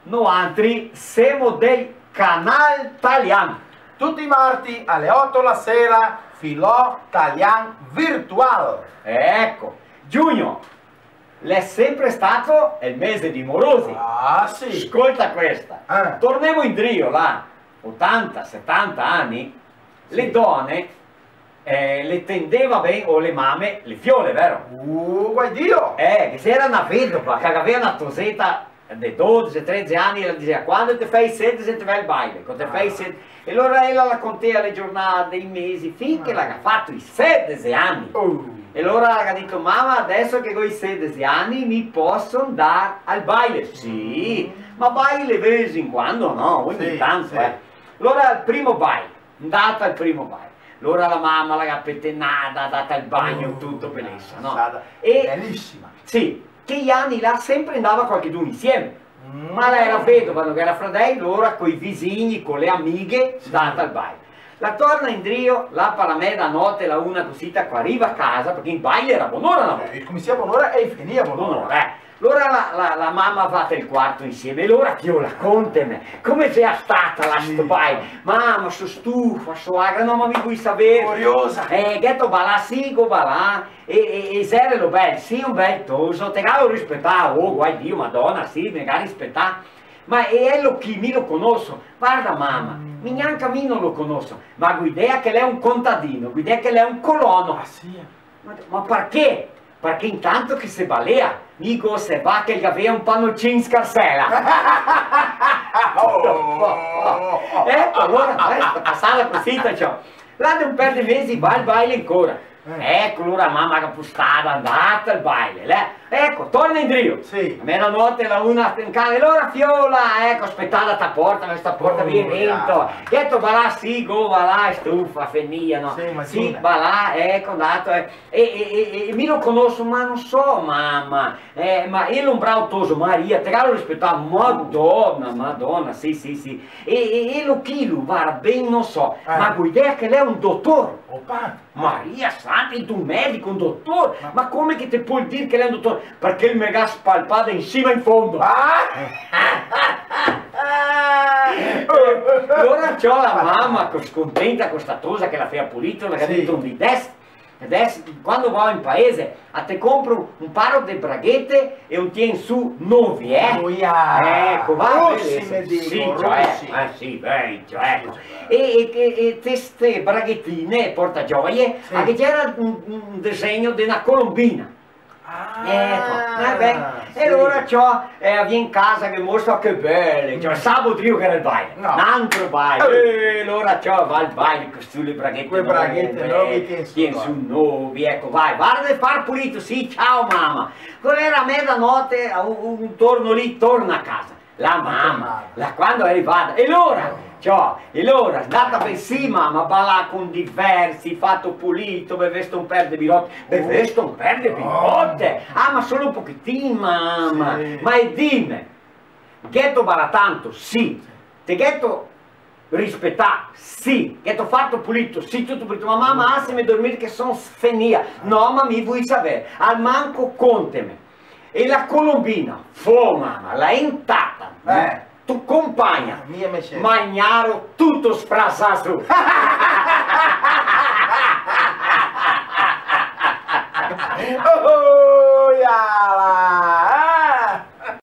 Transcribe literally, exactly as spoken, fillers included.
Noantri semo del Canal Talian. Tuti i marti a le oto la sera, Filò Talian Virtual. Eco, giugno l'è sempre stato el mese dei morosi. Ah, sì. Scolta questa. Eh. Tornemo indrio là, otanta, setanta ani, le done, eh, le tendeva ben, o le mame, le fiole, vero? Uh, guai Dio! Eh, che se gera na vedova, che gavea na toseta de dodese, tredese ani, la disea: "Quando te fè i sedese te vè al baile, quando te fè i sedese." E alora ela la contea le giornate, i mesi, fin che la ga fato i sedese ani. Uh. E alora la ga dito: "Mama, adeso che go i sedese ani, mi poso ndar al baile?" "Sì, ma baile de vez in quando, no? Ogni tanto, eh." Alora al primo baile, ndata al primo baile. Alora la mama la ga petenada, data el bagno, tuto, belesa, no? Stata belisima. Sì, che i ani là sempre ndava qualchedun insieme. Ma la gera vedova, no gera fradei, alora coi visini, co le amighe, data el baile. La torna indrio, là par la mezanote, la una cusita, co riva a casa, parché el baile gera bonora na volta. Eh, cominsia bonora e finìa bonora. Bonora, eh. Alora la, la, la mama va tel quarto insieme, e alora, fiola, conteme, come xe stata là sto baile? "Mama, so stufa, so agra." "No, ma mi vui saver." Curiosa. "Eh, gheto balà?" "Sì, go balà." "E, e, e xerelo bel?" "Sì, un bel toso, te galo rispetà?" "Oh, guai Dio, Madona, sì, me ga rispetà." "Ma e elo chi? Mi lo conoso?" "Varda, mama, mi gnanca mi no lo conoso, ma go idea che l'è un contadino, go idea che l'è un colono." Ah, sì? "Ma, ma parché?" "Parché intanto che se balea, mi go oservà che el gavea un panocin in scarsela." Oh. Eco, alora, eh, pasada cusita, ciò. Là de un per de mesi va al baile ancora. Eh. Eco, alora la mama ga pustada, ndata al baile, eh. Eco, torna indrio. Sì. A mezanote, la una, in casa, e alora, fiola, eco, spetada ta porta, sta porta, vien dentro. Gheto balà? Sì, go balà, stufa, fenìa, no? Sì, imagina. Sì, balà, eco, ndato, eh. "E, e, e, e mi lo conoso?" "Ma no so, mama." "Eh, ma elo un bravo toso?" "Maria, te galo rispetà?" "Madona, Madona, sì, sì, sì." "E, e, elo chi lu?" "Varda, ben no so, ma go idea che l'è un dotor." Opa! "Maria santa, un medico, un dotor? Ma come che te pol dir che l'è un dotor?" "Parché el me ga spalpada in sima in fondo." Ah! Alora ciò la mama, co-, scontenta co sta tosa che la fea pulito, la ga dito: "Deso, deso, quando vao in paese, a te compro un paro de braghete e un tien su novi, eh?" Eco, va, russi, me digo, sì, ciò, eh, russi. Eh, sì, bei, ciò, eco. E, e, e, e te ste braghetine portagioie, a ghe gera un, un disegno de na colombina. Ah, eco, eh, ben. E alora ciò, eh, vien casa, che mostra, che bele, ciò, sabo drio che gera el baile. No. N'antro baile. Eh. E alora ciò, va al baile, co su le braghete nove, tien su novi, eco, vai, varda de far pulito, sì, ciao mama. Co gera mezanote, un, un torno lì, torna a casa. La mama, la, quando xe rivada, e alora, ciò, e alora, ndata ben, sì, mama, balà con diversi, fato pulito, bevesto un per de birote, bevesto un per de birote? Ah, ma solo un pochetin, mama. Sì. Ma e dime, gheto balà tanto? Sì. Te gheto rispetà? Sì. Gheto fato pulito? Sì, tuto pulito. Ma mama, lasime dormir che son sfenìa. No, ma mi vui saver. Almanco conteme. E la colombina? Fo, mama, la entata. Eh. Tu compagna. Mia me sento. Magnaro tuto sfrasà su.